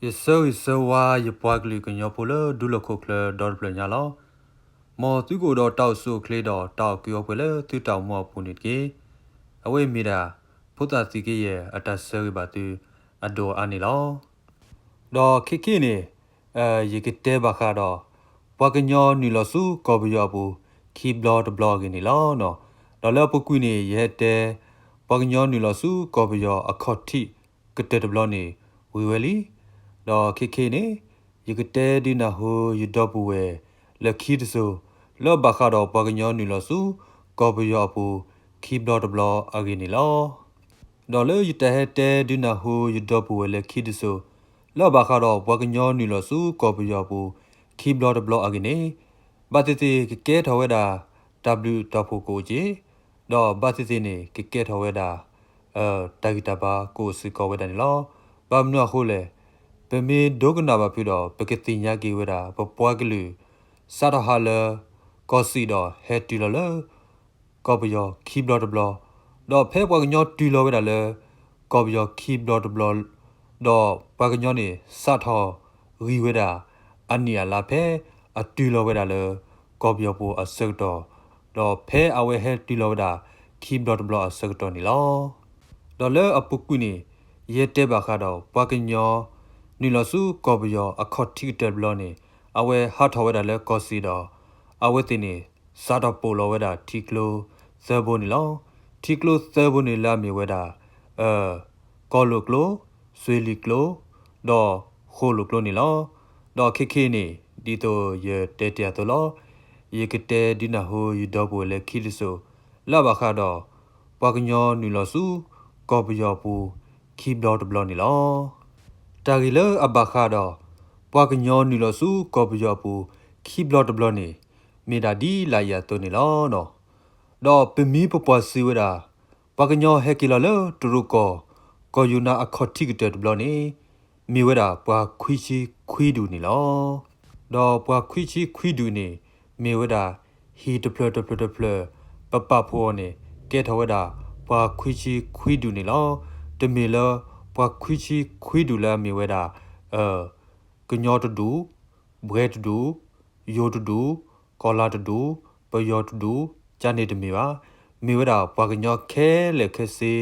ယဆၢဂ့ၤဆၢဝါယပှၤကလုာ်ကညီဖိလၢဒူလီၢ်ခိၣ်ချၢဒီတဖျၢၣ်ညါလီၤ. မ်သုကအိၣ်ဒီးတၢ်အိၣ်ဆူၣ်အိၣ်ချ့ဒီးတၢ်အီၣ်ကုးအီပှဲၤလၢသုတၢ်အိၣ်မူအပူၤန့ၣ်တက့ၢ်. အဝဲအံၤမ့ၢ်ဒၣ် ဖိသၣ်သံးက့ယဲၢ်အတၢ်ဆၢဂ့ၤဘၣ်သုအဒိၣ်အါန့ၣ်လီၤ. ဒီးခဲကနံၣ်အံၤန့ၣ် ယကတဲဘၣ်ဃးဒီး ပှၤကညီနုာ်လီၤဆူကီၢ်ပယီၤအပူၤ ခံဘျီတဘျီအဂ့ၢ်န့ၣ်လီၤ. ဒီးလၢအပူၤကွံာ်န့ၣ် ယဟဲတဲ ပှၤကညီနုာ်လီၤဆူကီၢ်ပယီၤအခီၣ်ထံးကတၢၢ်တဘျီန့ၣ် ဝံၤဝဲလံ. ဒီးခဲကနံၣ်အံၤန့ၣ် ယကတဲဒုးနၢ်ဟူယဒီပုၢ်ဝဲၢ်လၢခံတစိၤ လၢဘၣ်ဃးဒီးပှၤကညီနုာ်လီၤဆူ ကီၢ်ပယီၤအပူၤ ခံဘျီတဘျီအဂ့ၢ်န့ၣ်လီၤ. ဒီးလၢယတၢ်ဟဲတဲဒုးနၢ်ဟူယဒီပုၢ်ဝဲၢ်လၢခံတစိၤ လၢအဘၣ်ဃးဒီးပှၤကညီနုာ်လီၤဆူကီၢ်ပယီၤအပူၤ ခံဘျီတဘျီအဂ့ၢ်န့ၣ် ဘၣ်သ့ၣ်သ့ၣ်ကကဲထီၣ်ဝဲဒၣ် တၢ်ဘျုးတၢ်ဖှိၣ်ကအိၣ်က့ၤ ဒီးဘၣ်သ့ၣ်သ့ၣ်န့ၣ် ကကဲထီၣ်ဝဲဒၣ် တၢ်ဂံၢ်တၢ်ဘါကအိၣ်စ့ၢ်ကီးဝဲဒၣ်န့ၣ်လီၤ. ဘၣ်မနုၤအဃိလဲၣ်, ပမ့ၢ်ဒိကနၣ်ဘၣ်ဖုးဒီး ပကသ့ၣ်ညါက့ၤဝဲဒၣ် ပပှၤကလုာ် စးထီၣ်ဟးလၢ ကီၢ်စံၣ်ဒီးဟဲတုၤလီၤလၢ ကီၢ်ပယီၤခံဘျီတဘျီ, ဒီးဖဲပှၤကညီတုၤလီၤဝဲဒၣ်လၢ ကီၢ်ပယီၤခံဘျီတဘျီ, ဒီးပှၤကညီန့ၣ် စးထီၣ်ဂံၢ်ဝဲဒၣ် အနံၣ်အလါဖဲအတုၤလီၤဝဲဒၣ်လၢ ကီၢ်ပယီၤပူၤအဆၢကတီၢ်, ဒီးဖဲအဝဲဟဲတုၤလီၤဝဲဒၣ် ခံဘျီတဘျီအဆၢကတီၢ်န့ၣ်လီၤ. ဒီးလၢအပူၤကွံာ်န့ၣ် ယတဲဘၣ်ဃးဒီး ပှၤကညီ နုာ်လီၤဆူကီၢ်ပယီၤအခီၣ်ထံးကတၢၢ်တဘျီန့ၣ် အဝဲဟးထီၣ်ဝဲဒၣ်လၢကီၢ်စံၣ်ဒီး အဝဲသ့ၣ်န့ၣ် စးထီၣ်ပိာ်လီၤဝဲဒၣ်ထံကျိသၢဘိန့ၣ်လီၤ. ထံကျိသၢဘိန့ၣ်လၢအမ့ၢ်ဝဲဒၣ် ကီၢ်လိာ်ကျိ, စွ့ၤလံာ်ကျိ, ဒီးဃိၣ်လိာ်ကျိန့ၣ်လီၤ. ဒီးခဲကနံၣ်အံၤန့ၣ် ဒ်သိးယတဲတ့ၢ်အသိးလီၤ, ယကတဲဒုးနၢ်ဟူယဒီပုၢ်ဝဲၢ်လၢခံတစိၤ လၢအဘၣ်ဃးဒီး ပှၤကညီနုာ်လီၤဆူ ကီၢ်ပယီၤအပူၤ ခံဘျီတဘျီန့ၣ်လီၤ. တၢ်ဂ့ၢ်လၢအဘၣ်ဃးဒီး ပှၤကညီနုာ်လီၤဆူကီၢ်ပယီၤအပူၤ ခံဘျီတဘျီန့ၣ် မ့ၢ်ဒၣ်ဒ်လာ်အံၤအသိးန့ၣ်လီၤ. ဒီးပမ့ၢ်ပကွၢ်စ့ၢ်ဝဲဒၣ် ပှၤကညီဟဲက့ၤလီၤလၢတရူးကီၢ် ကီၢ်ယူၤနါအခီၣ်ထံးကတၢၢ်တဘျီန့ၣ် မ့ၢ်ဝဲဒၣ်ပှၤခွံဆံခွံဒူၣ်န့ၣ်လီၤ. ဒီးပှၤခွံဆံခွံဒူၣ်န့ၣ် မ့ၢ်ဝဲဒၣ် ဟံၣ်တဖျၢၣ်တဖျၢၣ်တဖျၢၣ် ပပာ်ဖှိၣ်အီၤန့ၣ် ကဲထီၣ်ဝဲဒၣ် ပှၤခွံဆံခွံဒူၣ်န့ၣ်လီၤ. တမ့ၢ်လၢ ပှၤခွံဆံခွံဒူၣ်လၢအမ့ၢ်ဝဲဒၣ် ကညီတဒူၣ်, ဘှဲတဒူၣ်, ယိၤတဒူၣ်, ကီၢ်လါတဒူၣ်, ပယီၤတဒူၣ်, ကန့ၣ်တမ့ၢ်ဘၣ်. မ့ၢ်ဝဲဒၣ်ပှၤကညီခဲလၢာ်ခဲဆ့,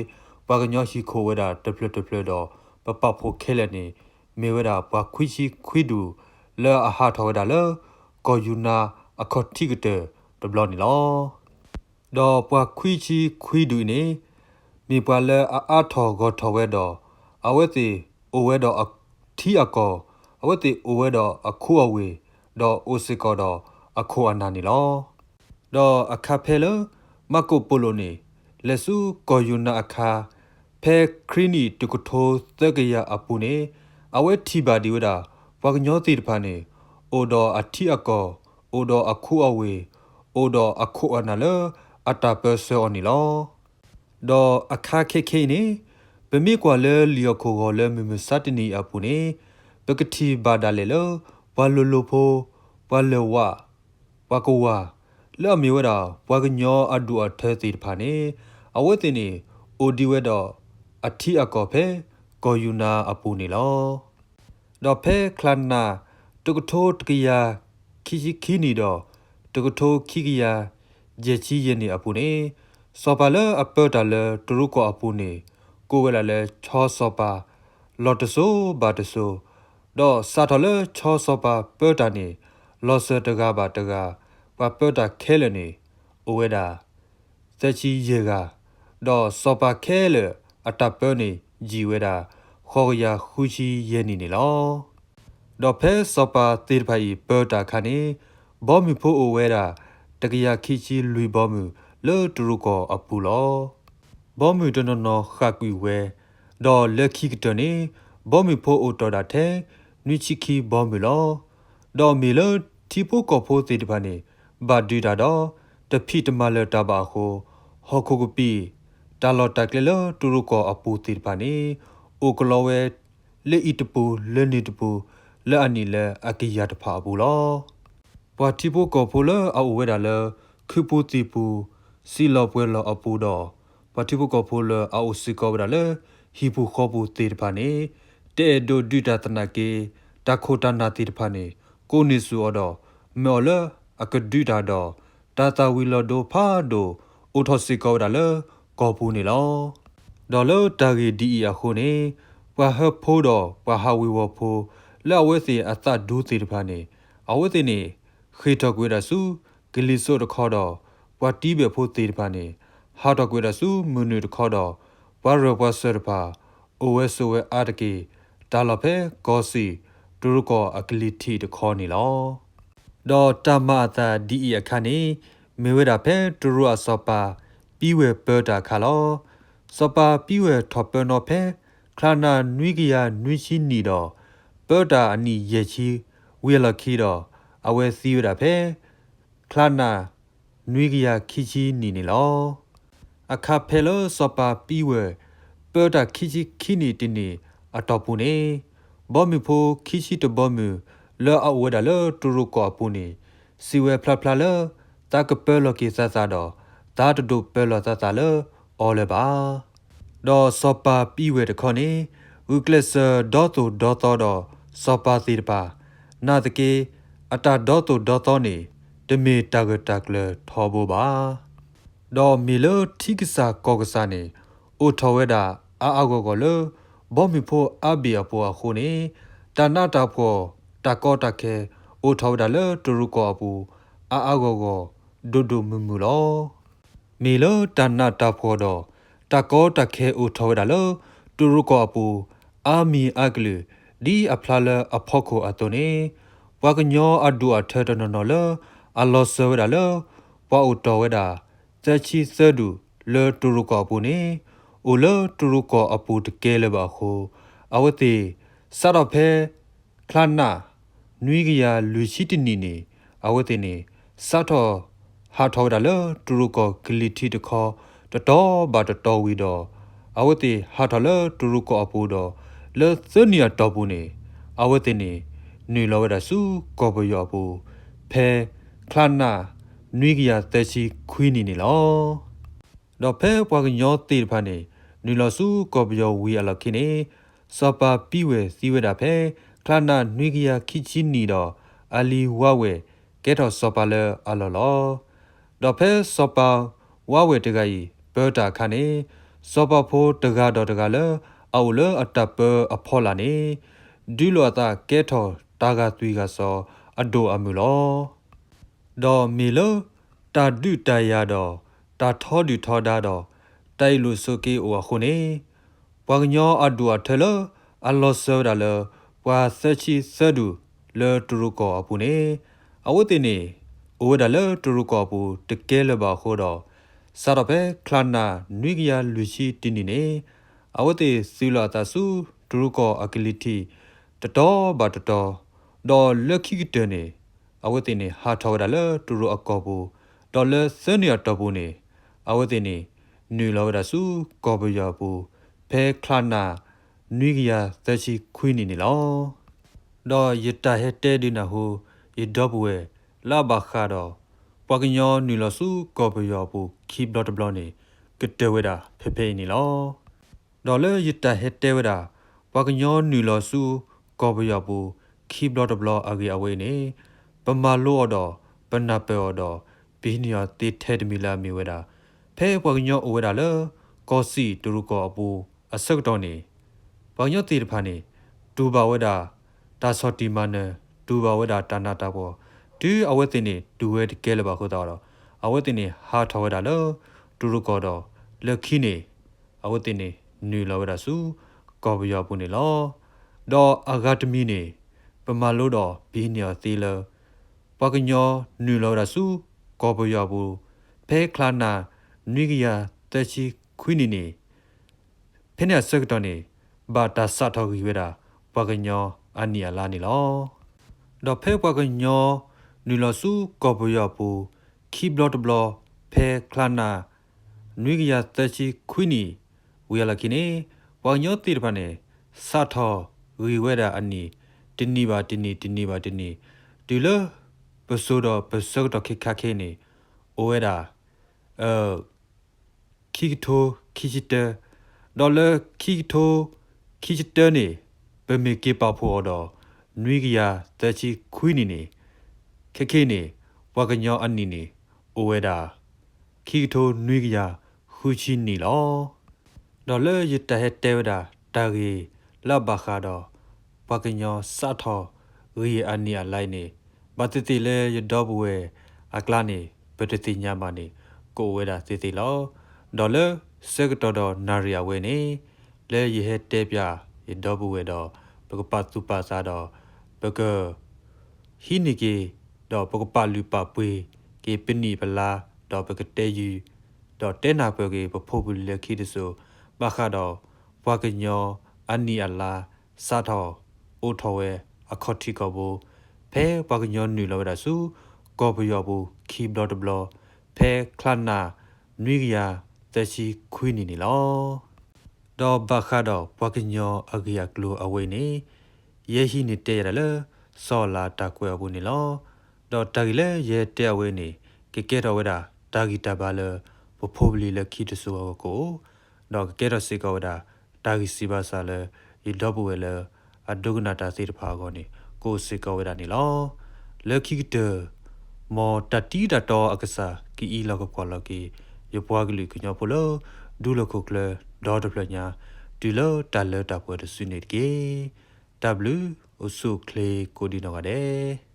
ပှၤကညီဟံၣ်ခိၣ်ဝဲဒၣ်တဖျၢၣ်တဖျၢၣ်ဒီး ပပာ်ဖှိၣ်ခဲလၢာ်န့ၣ် မ့ၢ်ဝဲဒၣ်ပှၤခွံဆံခွံဒူၣ် လၢအဟးထီၣ်ဝဲဒၣ်လၢ ကီၢ်ယူၤနါအခီၣ်ထံးကတၢၢ်တဘျီန့ၣ်လီၤ. ဒီးပှၤခွံဆံခွံဒူၣ်အံၤန့ၣ် မ့ၢ်ပှၤလၢအအါထီၣ်ဂီၢ်ထီၣ်ဝဲဒီး အဝဲသ့ၣ်အိၣ်ဝဲဒီးအထံအကီၢ်, အဝဲသ့ၣ်အိၣ်ဝဲဒီးအခူအဝ့ၢ်, ဒီးအိၣ်စ့ၢ်ကီးဒီးအခိၣ်အနၢ်န့ၣ်လီၤ. ဒီးအခါဖဲလၢ မၢ်ကိၣ်ပိလိၣ်န့ၣ် လဲၤဆူကီၢ်ယူၤနါအခါ, ဖဲခရံာ်နံၣ်တကထိသၢကယၤအပူၤန့ၣ် အဝဲထံၣ်ဘၣ်ဒံးဝဲဒၣ် ပှၤကညီသ့ၣ်တဖၣ်န့ၣ် အိၣ်ဒီးအထံအကီၢ်, အိၣ်ဒီးအခူအဝ့ၢ်, အိၣ်ဒီးအခိၣ်အနၢ်လၢအတၢ်ပၢဆှၢအီၤန့ၣ်လီၤ. ဒီးအခါခဲခဲအံၤန့ၣ် ပမ့ၢ်ကွၢ်လၢလံာ်အခိၣ်ဂီၤလၢမုၢ်မဆါတနံၤအံၤအပူၤန့ၣ် ပကထံၣ်ဘၣ်ဒၣ်လဲာ်လၢ ပှၤလိၤလိၤဖိ, ပှၤလၢာ်ဝး, ပှၤကဝၤ, လၢအမ့ၢ်ဝဲဒၣ် ပှၤကညီအဒူၣ်အထၢသ့ၣ်တဖၣ်န့ၣ် အဝဲသ့ၣ်န့ၣ် အိၣ်ဒံးဝဲဒီးအထံအကီၢ်ဖဲ ကီၢ်ယူၤနါအပူၤန့ၣ်လီၤ. ဒီးဖဲချါနၣ် တကထိတကယၤခံဆံခံနံၣ်ဒီး တကထိခံကယၤယဲၢ်ဆံယဲၢ်နံၣ်အပူၤန့ၣ် စီၤပၤလၢအပၢတၢ်လၢတရူးကီၢ်အပူၤန့ၣ် ကိးဝဲဒၣ်လၢ ချီစီၤပၤ လီၤတစိၤဘၣ်တစိၤ, ဒီးစးထီၣ်လၢချီစီၤပၤပၢတၢ်န့ၣ် လီၤစၢၤတဂၤဘၣ်တဂၤ, ပှၤပၢတၢ်ခဲလၢာ်န့ၣ် အိၣ်ဝဲဒၣ် သၢဆံယဲၢ်ဂၤ, ဒီးစီၤပၤခဲလၢာ်အတၢ်ပၢန့ၣ် ယံာ်ဝဲဒၣ် ဃိးကယၤဃုဆံယဲၢ်နံၣ်န့ၣ်လီၤ. ဒီးဖဲစီၤပၤသ့ၣ်တဖၣ်အံၤပၢတၢ်အခါန့ၣ် ဘီမုၢ်ဖိအိၣ်ဝဲဒၣ် တကယၤခံဆံလွံၢ်ဘီမုၢ်လၢတရူးကီၢ်အပူၤလီၤ. ဘီမုၢ်တနီၤနီၤဃၣ်ကွံာ်ဝဲ, ဒီးလၢခံကတၢၢ်န့ၣ် ဘီမုၢ်ဖိအိၣ်တီၢ်ဒၣ်ထဲ နွံဆံခံဘီမုၢ်လီၤ. ဒီးမ့ၢ်လၢထံဖိကီၢ်ဖိသ့ၣ်တဖၣ်န့ၣ် ဘၣ်ဒုးတၢ်ဒီး တဖံးတမၤလၢၤတၢ်ဘၣ်အဃိ ဟီၣ်ခိၣ်ကပံာ် တၢ်လီၢ်တၢ်ကျဲလၢတရူးကီၢ်အပူၤသ့ၣ်တဖၣ်န့ၣ် အိၣ်ကလီဝဲ လၢအံၤတပူၤလၢန့ၣ်တပူၤ လၢအနံၣ်လၢအကယၤတဖၣ်အပူၤလီၤ. ပှၤထံဖိကီၢ်ဖိလၢအအိၣ်ဝဲဒၣ်လၢ ခုပူၤသံၣ်ပူၤ စံၣ်လီၤပှဲၤလီၤအပူၤဒီး ပှၤထံဖိကီၢ်ဖိလၢအအိၣ်စ့ၢ်ကီးဝဲဒၣ်လၢ ဟံၣ်ပူၤဃီပူၤသ့ၣ်တဖၣ်န့ၣ် တအဲၣ်ဒိးဒုးတၢ်သနာ်က့ တၢ်ခိၣ်တၢ်နၢ်သ့ၣ်တဖၣ်န့ၣ် ကိးန့ၢ်ဆူၣ်အီၤဒီး မၢအီၤလၢအကဒုးတၢ်ဒီး တၢ်သၣ်ဝံၤလီၤဒိဖးဒိၣ် အိၣ်ထီၣ်စ့ၢ်ကီးဝဲဒၣ်လၢကီၢ်ပူၤန့ၣ်လီၤ. ဒီးလၢတၢ်ဂ့ၢ်ဒ်အံၤအဃိန့ၣ် ပှၤဟၢဖှိဒီးပှၤဟးဝ့ၤဝီၤဖိ လၢအဝဲသ့ၣ်အသးဒူသ့ၣ်တဖၣ်န့ၣ် အဝဲသ့ၣ်န့ၣ် ဃ့ၢ်ထီၣ်ကွံာ်ဝဲဒၣ်ဆူ ကလံၤစိးတခီဒီး ပှၤတံဘဲၣ်ဖိသ့ၣ်တဖၣ်န့ၣ် ဟးထီၣ်ကွံာ်ဝဲဒၣ်ဆူမုၢ်နုာ်တခီဒီး ပှၤရၢၢ်ပှၤစၢၤတဖၣ် အိၣ်ဝဲဆိးဝဲအါတက့ၢ် တၢ်လီၢ်ဖဲကီၢ်စံၣ် တရူးကီၢ်အကလံၤထံးတခီန့ၣ်လီၤ. ဒီးတၢ်မၤအသးဒ်အံၤအခါန့ၣ် မ့ၢ်ဝဲဒၣ်ဖဲတရူးအစီၤပၤ ပံဝဲၢ်ပၢတၢ်အခါလီၤ. စီၤပၤပံဝဲၢ်ထီၣ်ပၢနီၤဖဲ ချါနၣ်နွံကယၤနွံဆံနံၣ်ဒီး ပၢတၢ်အနံၣ်ယဲၢ်ဆံ ဝံၤအလီၢ်ခံဒီး အဝဲသံဝဲဒၣ်ဖဲ ချါနၣ် နွံကယၤခံဆံနံၣ်န့ၣ်လီၤ. အခါဖဲလၢစီၤပၤပံဝဲၢ် ပၢတၢ်ခံဆံခံနံၣ်တနံၣ်အတီၢ်ပူၤန့ၣ် ဘီမုၢ်ဖိခံဆံတဘီမုၢ် လၢအအိၣ်ဝဲဒၣ်လၢတရူးကီၢ်အပူၤန့ၣ် စံးဝဲဖျါဖျါလၢ သးကပၢလီၤက့ၤသးသးဒီး သးတဒိးပၢလီၤသးသးလၢအီၤလၢၤဘၣ်. ဒီးစီၤပၤပံဝဲၢ်တခီန့ၣ် ဂုာ်ကျဲးစၢးဒီသိၣ်ဒီသီဒီးစီၤပၤသ့ၣ်တဖၣ်, နာ်သက့ အတၢ်ဒီသိၣ်ဒီသီန့ၣ် တမ့ၢ်တၢ်ဂၢၢ်တၢ်ကျၢၤထီဘိဘၣ်. ဒီးမ့ၢ်လၢထံကစၢ်ကီၢ်ကစၢ်န့ၣ် အိၣ်ထီၣ်ဝဲဒၣ်အါအါဂီၢ်ဂီၢ်လၢ ဘီမုၢ်ဖိအါဘ့ၣ်အပူၤအဃိန့ၣ် တၢ်နးတၢ်ဖှီၣ်တၢ်ကီတၢ်ခဲ အိၣ်ထီၣ်ဝဲဒၣ်လၢတရူးကီၢ်အပူၤ အါအါဂီၢ်ဂီၢ် ဒိၣ်ဒိၣ်မုၢ်မုၢ်လီၤ. မ့ၢ်လၢတၢ်နးတၢ်ဖှီၣ်ဒီး တၢ်ကီတၢ်ခဲအိၣ်ထီၣ်ဝဲဒၣ်လၢ တရူးကီၢ်အပူၤ အါမံၤအါကလုာ် ဒ်အဖျါလၢအဖီခိၣ်အသိးန့ၣ် ပှၤကညီအဒူၣ်အထၢတနီၤနီၤလၢ အလီၤစၢၤဝဲဒၣ်လၢ ပှၤအိၣ်တီၢ်ဝဲဒၣ် သၢဆံသၢဒူၣ်လၢတရူးကီၢ်အပူၤန့ၣ် အိၣ်လၢတရူးကီၢ်အပူၤတကဲလၢၤဘၣ်အဃိ အဝဲသ့ၣ် စးထီၣ်ဖဲ ချါနၣ် နွံကယၤလွံၢ်ဆံတနံၣ်န့ၣ် အဝဲသ့ၣ်န့ၣ် စးထီၣ် ဟးထီၣ်ဝဲဒၣ်လၢတရူးကီၢ်ကလံၤထံးတခီ တတီၤဘၣ်တတီၤဝံၤဒီး အဝဲသ့ၣ်ဟးထီၣ်လၢတရူးကီၢ်အပူၤဒီး လၢသၢနံၣ်အတီၢ်ပူၤန့ၣ် အဝဲသ့ၣ်န့ၣ် နုာ်လီၤဝဲဒၣ်ဆူကီၢ်ပယီၤအပူၤ ဖဲ ချါနၣ် နွံကယၤသၢဆံခွံနံၣ်န့ၣ်လီၤ. ဒီးဖဲပှၤကညီသ့ၣ်တဖၣ်န့ၣ် နုာ်လီၤဆူကီၢ်ပယီၤဝံၤအလီၢ်ခံန့ၣ် စီၤပၤပံဝဲၢ်သံဝဲဒၣ်ဖဲ ချါနၣ်နွံကယၤခံဆံနံၣ်ဒီး အလံၤဝါဝဲၢ်ကဲထီၣ်စီၤပၤလၢအလီၢ်လီၤ. ဒီးဖဲစီၤပၤဝါဝဲၢ်တဂၤအံၤ ပၢတၢ်အခါန့ၣ် စီၤပၤဖိတဂၤဒီးတဂၤလၢ အအိၣ်လၢအတၢ်ပၢအဖီလာ်န့ၣ် ဒုးလိာ်အသးကဲထီၣ်တၢ်ဂာ်သွံၣ်ဂာ်စီၤအဒိၣ်အမုၢ်လီၤ. ဒီးမ့ၢ်လၢ တၢ်ဒုးတၢ်ယၤဒီး တၢ်ထီဒုၣ်ထီဒါဒီး တၢ်အ့ၣ်လိာ်ဆိးက့အိၣ်အဃိန့ၣ် ပှၤကညီအဒူၣ်အထၢလၢ အလီၤစၢၤဝဲဒၣ်လၢ ပှၤသၢဆံသၢဒူၣ်လၢတရူးကီၢ်အပူၤန့ၣ် အဝဲသ့ၣ်န့ၣ် အိၣ်ဝဲဒၣ်လၢတရူးကီၢ်အပူၤတကဲလၢၤဘၣ်အဃိဒီး စးထီၣ်ဖဲချါနၣ်နွံကယၤလွံၢ်ဆံတနံၣ်န့ၣ် အဝဲသ့ၣ်သုးလီၤအသးဆူတရူးကီၢ်အကလံၤထံး တတီၤဘၣ်တတီၤ, ဒီးလၢခံကတၢၢ်န့ၣ် အဝဲသ့ၣ်န့ၣ်ဟးထီၣ်ဝဲဒၣ်လၢတရူးအကီၢ်ပူၤ, ဒီးလၢသၢနံၣ်အတီၢ်ပူၤန့ၣ် အဝဲသ့ၣ်န့ၣ် နုာ်လီၤဝဲဒၣ်ဆူကီၢ်ပယီၤအပူၤ ဖဲချါနၣ်နွံကယၤသၢဆံခွံနံၣ်န့ၣ်လီၤ. ဒီးယတၢ်ဟဲတဲဒုးနၢ်ဟူ ယဒီပုၢ်ဝဲၢ်လၢအဘၣ်ဃးဒီး ပှၤကညီနုာ်လီၤဆူကီၢ်ပယီၤအပူၤခံဘျီတဘျီန့ၣ် ကတၢၢ်ဝဲဒၣ်ဖဲဖဲအံၤန့ၣ်လီၤ. ဒီးလၢယတၢ်ဟဲတဲဝဲဒၣ် ပှၤကညီနုာ်လီၤဆူကီၢ်ပယီၤအပူၤခံဘျီတဘျီအဂ့ၢ်အဝဲအံၤန့ၣ် ပမၤလိအီၤဒီး ပနၢ်ပၢၢ်အီၤဒီး ပဟံးန့ၢ်အီၤသ့ထဲတမံၤလၢအမ့ၢ်ဝဲဒၣ် ဖဲပှၤကညီအိၣ်ဝဲဒၣ်လၢ ကီၢ်စံၣ်တရူးကီၢ်အပူၤအဆၢကတီၢ်န့ၣ် ပှၤကညီသ့ၣ်တဖၣ်န့ၣ် တူၢ်ဘၣ်ဝဲဒၣ် တၢ်ဆီၣ်တံၢ်မၤနၢၤ, တူၢ်ဘၣ်ဝဲဒၣ်တၢ်နးတၢ်ဖှီၣ်, တုၤအဝဲသ့ၣ်န့ၣ် တူၢ်ဝဲတကဲလၢၤဘၣ်အဃိသတးဒီး အဝဲသ့ၣ်န့ၣ် ဟးထီၣ်ဝဲဒၣ်လၢ တရူးကီၢ်ဒီး လၢခံန့ၣ် အဝဲသ့ၣ်န့ၣ် နုာ်လီၤဝဲဒၣ်ဆူ ကီၢ်ပယီၤအပူၤန့ၣ်လီၤ. ဒီးအဂၤတမံၤန့ၣ် ပမၤလိဒီးပဟံးန့ၢ်အီၤသ့လၢ ပှၤကညီနုာ်လီၤဝဲဒၣ်ဆူ ကီၢ်ပယီၤအပူၤ ဖဲချါနၣ် နွံကယၤသၢဆံခွံနံၣ်န့ၣ် ဖဲန့ၣ်အဆၢကတီၢ်န့ၣ် ဘၣ်တၢ်စးထီၣ်ဂံၢ်ဝဲဒၣ် ပှၤကညီအနံၣ်အလါန့ၣ်လီၤ. ဒီးဖဲပှၤကညီနုာ်လီၤဆူကီၢ်ပယီၤအပူၤ ခံဘျီတဘျီ ဖဲချါနၣ် နွံကယၤသၢဆံခွံနံၣ် ဝံၤအလီၢ်ခံန့ၣ် ပှၤကညီသ့ၣ်တဖၣ်န့ၣ် စးထီၣ်ဂံၢ်ဝဲဒၣ်အနံၣ် တနံၣ်ဘၣ်တနံၣ် တနံၣ်ဘၣ်တနံၣ် တုၤလၢ ပစိၤဒီးပဆၢကတီၢ်ခဲခါခဲအံၤန့ၣ် အိၣ်ဝဲဒၣ် ခံကထိခံဆံတၢ, ဒီးလၢခံကထိခံဆံတၢန့ၣ် ပမ့ၢ်က့ၤပာ်ဖှိၣ်အီၤဒီး နွံကယၤသၢဆံခွံနံၣ်န့ၣ်, ခဲခဲအံၤန့ၣ် ပှၤကညီအနံၣ်န့ၣ် အိၣ်ဝဲဒၣ် ခံကထိနွံကယၤဃုဆံနံၣ်လီၤ. ဒီးလၢယတၢ်ဟဲတဲဝဲဒၣ်တၢ်ဂ့ၢ်လၢအဘၣ်ဃးဒီး ပှၤကညီစးထီၣ်ဂ့ၢ်အနံၣ်အလါအံၤန့ၣ်, ဘၣ်သ့ၣ်သ့ၣ်လၢယဒီပုၢ်ဝဲၢ်အကျါန့ၣ် ပတသ့ၣ်ညါဘၣ်န့ၣ် ကအိၣ်ဝဲဒၣ်သ့သ့လီၤ. ဒီးလၢဆၢကတီၢ်ဒီးနၣ်ရံၣ်အဝဲန့ၣ်, လၢယဟဲတဲပၠးယဒီပုၢ်ဝဲၢ်ဒီး ပကပာ်သူၣ်ပာ်သးဒီး ပက ဟံးန့ၢ်က့ၤ, ဒီးပကပာ်လုၢ်ပာ်ပှ့ၤက့ၤပနံၣ်ပလါ, ဒီးပကတဲယုၢ်, ဒီးတဲနၢ်ပၢၢ်က့ၤပဖိပလံၤလၢခံတစိၤ, ဘၣ်ဃးဒီးပှၤကညီအနံၣ်အလါ စးထီၣ်အိးထီၣ်ဝဲအခီၣ်ထံးခီၣ်ဘိ, ဖဲပှၤကညီနုာ်လီၤဝဲဒၣ်ဆူ ကီၢ်ပယီၤပူၤခံဘျီတဘျီ, ဖဲချါနၣ်နွံကယၤသၢဆံခွံနံၣ်န့ၣ်လီၤ. ဒီးဘၣ်ဃးဒီးပှၤကညီအဂ့ၢ်အကျိၤအဝဲအံၤန့ၣ်, ယဲဟံးန့ၢ်တဲယၤဒၣ်လၢ စီၤအၤလးတၢ်ကွဲးအပူၤန့ၣ်လီၤ. ဒီးတၢ်ဂ့ၢ်လၢယဟဲတဲအဝဲအံၤန့ၣ် ကကဲထီၣ်ဝဲဒၣ်တၢ်ဂံၢ်တၢ်ဘါလၢ ပဖိပလံၤလၢခံတစိၤအဂီၢ်ကအိၣ်, ဒီးကကဲထီၣ်စ့ၢ်ကီးဝဲဒၣ် တၢ်ဂံၢ်စၢ်ဘါစၢ်လၢ ယဒီပုၢ်ဝဲၢ်လၢအဒိကနၣ်တၢ်သ့ၣ်တဖၣ်အဂီၢ်န့ၣ် ကအိၣ်စ့ၢ်ကီးဝဲဒၣ်န့ၣ်လီၤ. လၢခံကတၢၢ် မ်တၢ်တံတၢ်တီအကစၢ် ကအံးလီၤကကွၢ်လီၤက့ၤ ယပှၤကလုာ်ကညီဖိလၢ ဒူလီၢ်ခိၣ်ကျၢၢ်ဒီတဖျၢၣ်ညါ တုၤလၢတၢ်လၢတၢ်ပှဲၤတစုန့ၣ်တက့ၢ်. တၢ်ဘျုးအိၣ်ဆူၣ်အိၣ်ချ့ကိးဒံးနီၢ်ဂၤဒဲး.